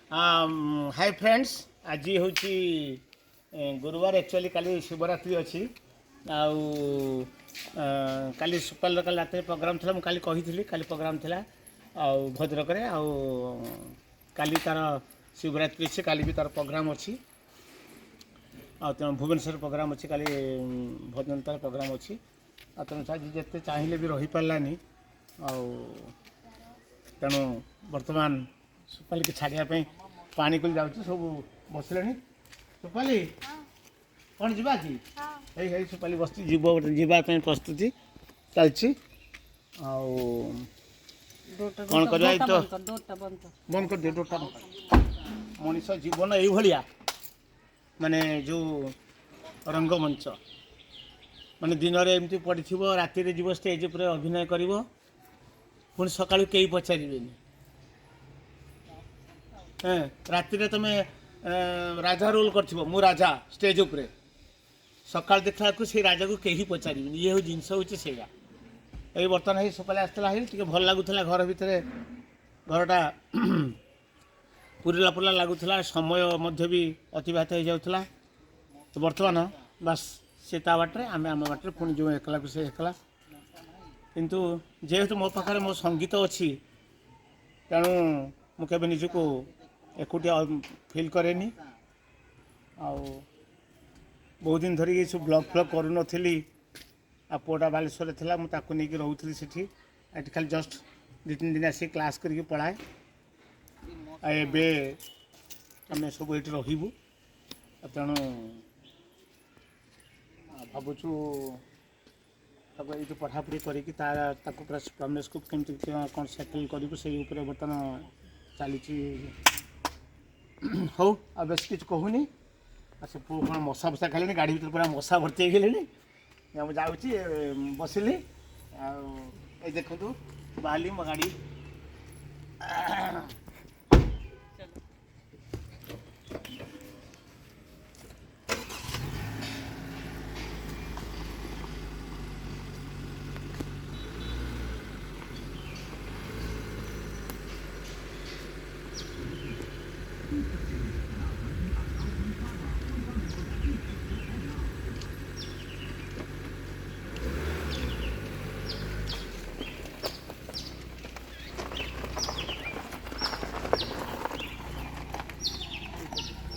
High friends, ଆଜି ହେଉଛି ଗୁରୁବାର। ଆକ୍ଚୁଆଲି କାଲି ଶିବରାତ୍ରି ଅଛି। ଆଉ କାଲି ସକାଳ, କାଲି ରାତିରେ ପ୍ରୋଗ୍ରାମ୍ ଥିଲା। ମୁଁ କାଲି କହିଥିଲି, କାଲି ପ୍ରୋଗ୍ରାମ୍ ଥିଲା ଆଉ ଭଦ୍ରକରେ। ଆଉ କାଲି ତାର ଶିବରାତ୍ରି ଅଛି, କାଲି ବି ତାର ପ୍ରୋଗ୍ରାମ୍ ଅଛି। ଆଉ ତେଣୁ ଭୁବନେଶ୍ୱର ପ୍ରୋଗ୍ରାମ୍ ଅଛି କାଲି, ଭଜନ ତାର ପ୍ରୋଗ୍ରାମ୍ ଅଛି। ଆଉ ତେଣୁ ସେ ଆଜି ଯେତେ ଚାହିଁଲେ ବି ରହିପାରିଲାନି। ଆଉ ତେଣୁ ବର୍ତ୍ତମାନ ସୁପାଲିକି ଛାଡ଼ିବା ପାଇଁ ପାଣିକୋଇଲି ଯାଉଛି। ସବୁ ବସିଲେଣି। ସୁପାଲି, କ'ଣ ଯିବା କି? ହେଇ ହେଇ, ସୁପାଲି ବସିଛି, ଯିବ, ଯିବା ପାଇଁ ପ୍ରସ୍ତୁତି ଚାଲିଛି। ଆଉ କ'ଣ କରିବା? ଏଇ ତ ବନ୍ଦ କରିଦିଅ ଡୋରଟା, ବନ୍ଦ କରିଦିଅ। ମଣିଷ ଜୀବନ ଏଇଭଳିଆ, ମାନେ ଯେଉଁ ରଙ୍ଗମଞ୍ଚ, ମାନେ ଦିନରେ ଏମିତି ପଡ଼ିଥିବ, ରାତିରେ ଯିବ ଷ୍ଟେଜ୍ ଉପରେ ଅଭିନୟ କରିବ, ପୁଣି ସକାଳୁ କେହି ପଚାରିବେନି। ହଁ, ରାତିରେ ତମେ ରାଜା ରୋଲ୍ କରିଥିବ, ମୁଁ ରାଜା ଷ୍ଟେଜ୍ ଉପରେ, ସକାଳୁ ଦେଖିଲା ବେଳକୁ ସେଇ ରାଜାକୁ କେହି ପଚାରିବେନି। ଇଏ ହେଉଛି ଜିନିଷ, ହେଉଛି ସେଇଆ। ଏଇ ବର୍ତ୍ତମାନ ହେଇ ସକାଳେ ଆସିଥିଲା, ହେଇ ଟିକେ ଭଲ ଲାଗୁଥିଲା। ଘର ଭିତରେ ଘରଟା ପୁରିଲା ପୁରିଲା ଲାଗୁଥିଲା, ସମୟ ମଧ୍ୟ ବି ଅତିବାହିତ ହେଇଯାଉଥିଲା। ତ ବର୍ତ୍ତମାନ ବାସ୍, ସେ ତା ବାଟରେ, ଆମେ ଆମ ବାଟରେ, ପୁଣି ଯେଉଁ ଏକଲାକୁ ସେ ଏକଲା। କିନ୍ତୁ ଯେହେତୁ ମୋ ପାଖରେ ମୋ ସଙ୍ଗୀତ ଅଛି, ତେଣୁ ମୁଁ କେବେ ନିଜକୁ ଏକୁଟିଆ ଫିଲ୍ କରେନି। ଆଉ ବହୁତ ଦିନ ଧରିକି ସବୁ ବ୍ଲଗ୍ ଫ୍ଲଗ୍ କରୁନଥିଲି। ଆଉ ପୁଅଟା ବାଲେଶ୍ୱରରେ ଥିଲା, ମୁଁ ତାକୁ ନେଇକି ରହୁଥିଲି ସେଠି। ଏଠି ଖାଲି ଜଷ୍ଟ 2-3 ଦିନ ଆସିକି କ୍ଲାସ୍ କରିକି ପଳାଏ। ଆଉ ଏବେ ଆମେ ସବୁ ଏଇଠି ରହିବୁ। ଆଉ ତେଣୁ ଭାବୁଛୁ ତାକୁ ଏଇଠି ପଢ଼ାପଢ଼ି କରିକି ତାକୁ ପୁରା ରମେଶକୁ କେମିତି କ'ଣ ସେଟେଲ୍ କରିବୁ, ସେଇ ଉପରେ ବର୍ତ୍ତମାନ ଚାଲିଛି। ହଉ, ଆଉ ବେଶୀ କିଛି କହୁନି। ଆଉ ସେ ପୁଅ କ'ଣ ମଶା ଫସା ଖାଇଲେଣି, ଗାଡ଼ି ଭିତରେ ପୁରା ମଶା ଭର୍ତ୍ତି ହେଇଗଲେଣି। ମୁଁ ଯାଉଛି, ବସିଲି। ଆଉ ଏଇ ଦେଖନ୍ତୁ, ବାହାରିଲି ମୋ ଗାଡ଼ି।